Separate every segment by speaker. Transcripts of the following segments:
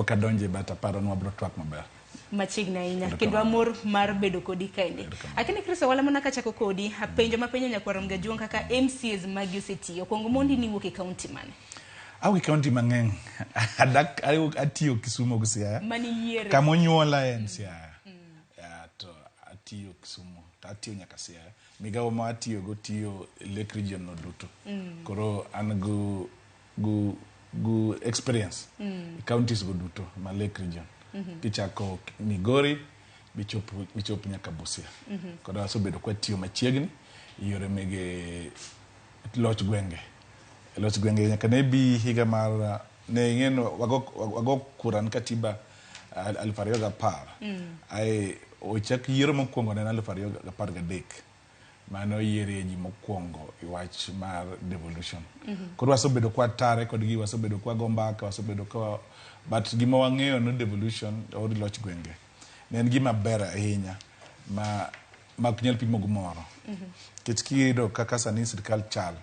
Speaker 1: Pok adonje but aparo ni wabro twak maber.
Speaker 2: Machiegni ahinya kendo amor mar bedo kodi kaendi. Akini Chris Owala mana kachako kodi, penjo mapenjo nyakwar Mgajuong kaka MCAs magi osetiyo. Kuongo mondi ni iwuok e kaunti mane?
Speaker 1: Awuok e kaunti mang'eny. Adak atiyo Kisumo gi Siaya.
Speaker 2: Mani yiere.
Speaker 1: Kama onyuola en Siaya. To atiyo Kisumo, to atiyo nyaka Siaya. Migawo ma atiyogo tiyo Lake Region no duto. Koro an go go go experience e counties go duto ma Lake Region. Kichako Migori bichop bichop nyaka Busia. Koro wasebedo kwatiyo machiegni e yore mege loch gwenge. Loch gwenge nyaka ne bi higa mar ne ing'e ni wago wago kura ne katiba 2010. Ae ochak yiero mokwongo ne en 2013. Mane oyierie ji mokwongo e wach mar devolution. Koro wasebedo kwa tare kodgi, wasebedo kwa go mbaka, wasebedo ka but gima wang'eyo ni devolution or loch gwenge ne en gima ber ahinya ma ma ok nyal pimo gimoro. Nikech kiyudo kaka sani sirkal chal,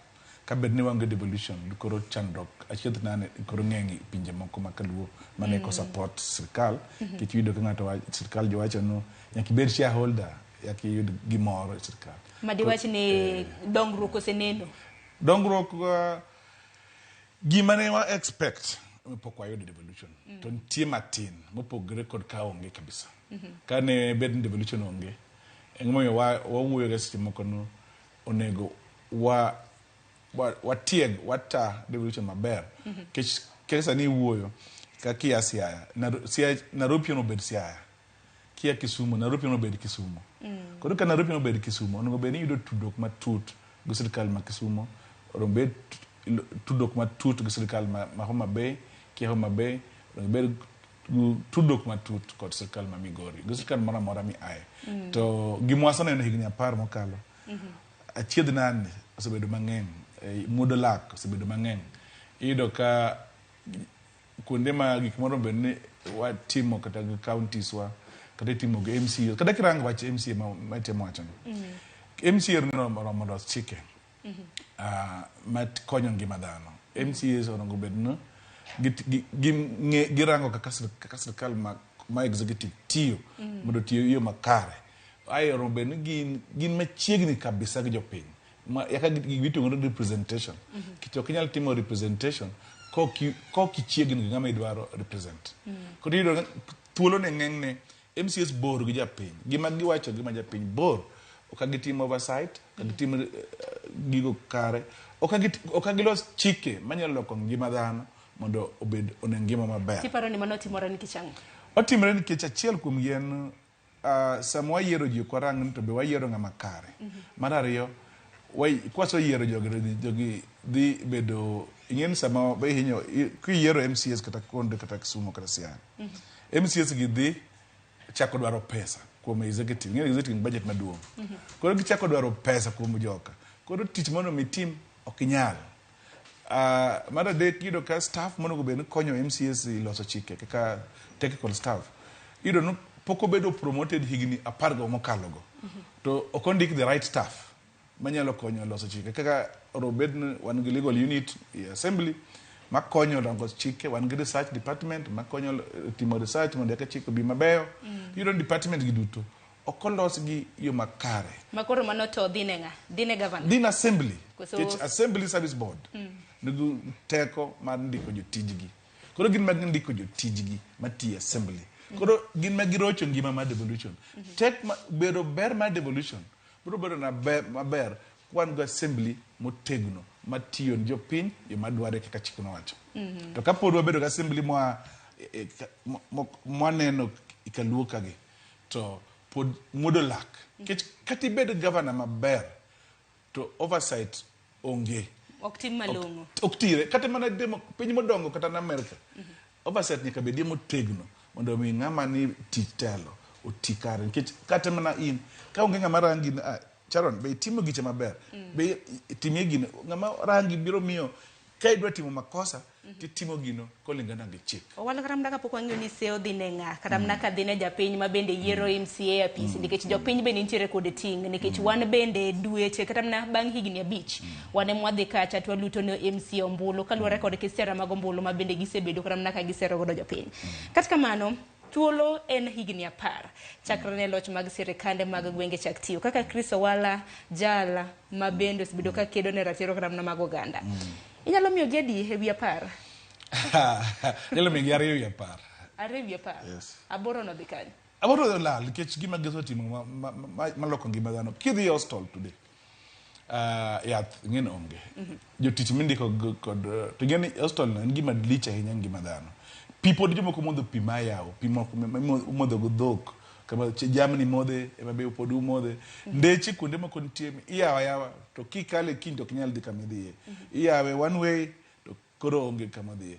Speaker 1: kabed ni waonge devolution koro chandruok achiedh nade koro ng'eny e pinje moko ma kaluo mane ko support sirkal. Nikech iyudo ka ng'ato sirkal jowacho ni nyaka ibed shareholder nyaka iyud gimoro e sirkal.
Speaker 2: Ma diwach ni dongruok oseneno?
Speaker 1: Dongruok gima ne wa expect pok wayudo devolution. To nitie matin mopogore kod ka onge kabisa. Ka ne bed ni devolution onge, emomiyo wawuoyo ga seche moko ni onego wa watieg wata devolution maber. Nikech kaka sani iwuoyo kaka ia Siaya, Nairobi onego obed Siaya. Kia Kisumu, Nairobi onego obed Kisumu. Koro ka Nairobi onego obed Kisumu, onego bed ni iyudo tudruok matut gi sirkal ma Kisumu, onego bed tudruok matut gi sirkal ma Homa Bay, kia Homa Bay, onego bed tudruok matut kod sirkal ma Migori, gi sirkal moro amora miaye. To gima waseneno higni 10 mokalo, achiedh nade osebedo mang'eny, muodo lak osebedo mang'eny. Iyudo ka kuonde ma gik moro bed ni watimo kata gi counties wa, kata itimo gi MCA, kata kirango wach MCA ma itemo wacho ni. MCA oromo los chike ma konyo ngima dhano. MCAs onego bed ni girango kaka sirkal ma executive tiyo mondo otiyo e yo makare. Ae onego bed ni gin machiegni kabisa gi jopiny. Ma yaka gituongo ni representation. Nikech ok inyal timo representation kok ichiegni gi ng'ama idwaro represent. Koro iyudo thuolo ne ng'eny ne MCAs bor gi japiny. Gima giwacho gi ma japiny bor. Ok gitim oversight, ok gitim gigo kare, ok gilos chike manyalo loko ngima dhano mondo obed one ngima maber.
Speaker 2: Tiparo ni mano timore nikech ang'o?
Speaker 1: Otimore nikech achiel kuom gi en sama wayiero ji ok warang ni to be wayiero ng'ama kare. Mar ariyo, kwaseyiero jogi to jogi dhi bedo ing'e ni sama be ihinyo kiyiero MCAs kata kuonde kata Kisumu kata Siaya. MCAs gi dhi chako dwaro pesa kuom executive. Ing'e ni executive budget maduong'. Koro gichako dwaro pesa kuom joka. Koro tich mondo mi itim ok inyal. Mar adek iyudo ka staff monego bed ni konyo MCAs e loso chike kaka technical staff iyudo ni pok obedo promoted higni 10 go mokalo go. To ok ondik the right staff manyalo konyo loso chike kaka onego bed ni wan gi legal unit e assembly makonyo rango chike, wan gi research department makonyo timo research mondo eka chike obi mabeyo. Iyudo ni department gi duto ok olos gi yo makare.
Speaker 2: Ma koro mano to dhi ne ng'a? Dhi ne governor?
Speaker 1: Dhi ne assembly. Nikech assembly service board nigi teko mar ndiko jotijgi. Koro gin ma gindiko jotijgi matiyo e assembly. Koro gin ma girocho ngima mar devolution. Tek ma, bedo ber mar devolution biro bedo na maber kwan gi assembly motegno matiyo ne jopiny yo madware kaka chik nowacho. To kapod wabedo gi assembly moa mwaneno e kaluo kagi to pod muodo lak. Nikech kata ibed governor maber to oversight onge.
Speaker 2: Ok tim malong'o.
Speaker 1: Ok tire. Kata mana piny modongo kata na America. Oversight nyaka bedie motegno mondo mi ng'ama ni tich telo oti kare. Nikech kata mana in ka onge ng'ama rangi ni, Sharon, be itimo gicha maber? Be timie gino? Ng'ama rangi biro miyo ka idwa timo makosa. Titimo gino kolingana gi chik.
Speaker 2: Owalo kata mana kapok wang'iyo ni seyo dhi ne ng'a, kata mana ka dhi ne japiny ma bende yiero MCA apisi, nikech jopiny bende nitiere kod ting', nikech wan bende dweche kata mana bang' higni 5 wan ema wadhi kacha to waluto ne MCA ombulu kaluwore kod kisera mag ombulu ma bende gisebedo kata mana ka gisero godo jopiny. Kata kamano, thuolo en higni 10 chakre ne loch mag sirikande mag gwenge chak tiyo. Kaka Chris Owala jal ma bende osebedo ka kedo ne ratiro kata mana mag oganda. Inyalo miyo gi adi e wi 10?
Speaker 1: Inyalo miyo gi 2 ewi 10.
Speaker 2: 2 ewi 10?
Speaker 1: Yes.
Speaker 2: 8 no dhi kanyo?
Speaker 1: 8 olal nikech gima gisetimo maloko ngima dhano. Kidhi e hostel today, yath ing'e onge. Jotich mindiko kod to ing'e ni hostel no en gima lich ahinya ngima dhano. Pi pod jomoko modho pi ma yawo, pi moko modho go dhok, kama jamni modhe, ema be pod umodhe. Ndeche kuonde moko nitie iyawo ayawa to kikale kiny to ok inyal dhi kama idhiye. Iyawe one way to koro onge kama dhiye.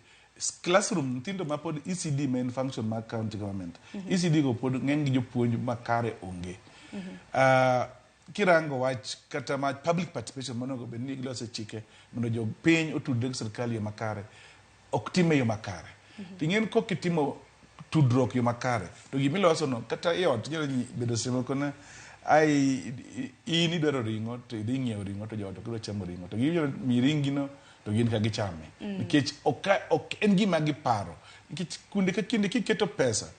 Speaker 1: Classroom nyithindo ma pod ECD ma en function mar county government. ECD go pod ng'eny gi jopuonj makare onge. Kirango wach kata ma public participation monego bed ni gilose chike mondo jopiny otudre gi sirkal e yo makare, ok time e yo makare. To ing'e ni kok itimo tudruok yo makare, to gimiloso no kata e ot nyalo bedo seche moko na ai in idwaro ring'o to idhi ng'iewo ring'o to joot ok dwa chamo ring'o to ginyalo miyi ringi no to gin ka gichame. Nikech ok en gima giparo. Nikech kuonde ka kinde kiketo pesa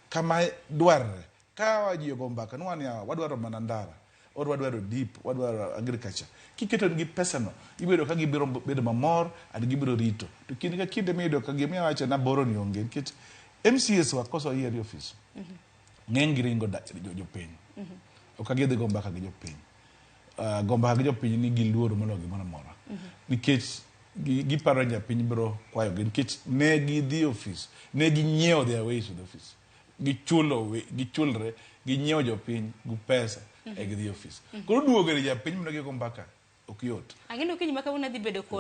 Speaker 1: kama dwarre, ka ji ogo mbaka ni wan yawa wadwaro mana ndara or wadwaro deep, wadwaro agriculture. Kiketo nigi pesa no, ibiro ka gibiro bedo mamor and gibiro rito. To kinde ka kinde miyudo ka gima iwacho na boro ni onge nikech MCAs wa koso yier e ofis. Ng'eny gi ringo jopiny. Ok gidhi go mbaka gi jopiny. Go mbaka gi jopiny ni giluoro moloyo gimoro amora. Nikech giparo ni japiny biro kwayogi nikech ne gidhi e ofis, ne ginyiewo their way to the office. Gichulo, gichulre, ginyiewo jopiny gi pesa e gidhi e ofis. Koro duogo ir japiny mondo gigo mbaka ok yot.
Speaker 2: Ang'e ni okinyi ma kawuono adhi bedo kod